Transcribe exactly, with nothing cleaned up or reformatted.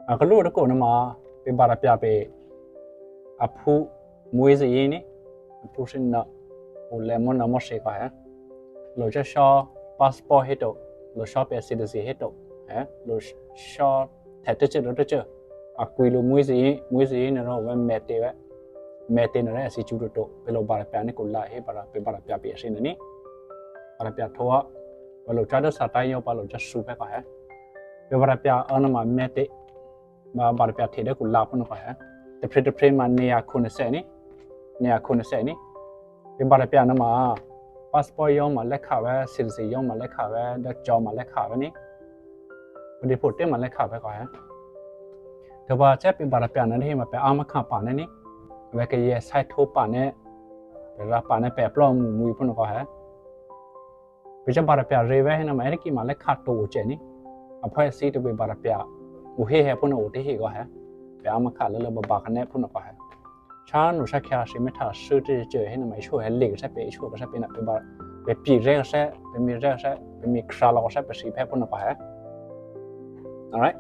Akulu ko nama pe bara pia pe apu muizi ini apu sin na ule mo na mo se ka he. Lo cha sha passport heto, lo sha pe citizen heto, he. Lo sha tete che lo che. Akui lo muizi muizi ini ro we mete we mete na re si chu to pe lo bara pia ni ko la he bara pe bara pia pe sin ni. Bara pia thoa we lo cha do sa ta yo pa lo cha su pe ka he. Pe bara pia ana ma mete ma bara pia thede ku la pun ko he. Te pre te pre ma ne ya kun se ni. Ne ya kun se ni. Pe bara pia na ma passport yo ma le kha we, citizen yo ma le kha we, da jo ma le kha we ni. Pe di photo ma le kha we ko he. Te ba che pe bara pia na ni ma pe ama kha pa ne ni. We ke ye sai tho pa ne. Pe ra pa ne pe plo mu mu pun ko he. Pe cha bara pia re we he na ma eri ki ma le kha to u che ni. Apo si to pe bara pia u he he pun u te he ko he. Pe ama kha le le ba ba ka ne pun ko he. Cha no sha kya shi me ta shi te che he na ma shu he le sa pe shu ka sa pe na pe ba pe pi re sa pe mi re sa pe mi kra lo sa pe shi pe pun ko he. All right.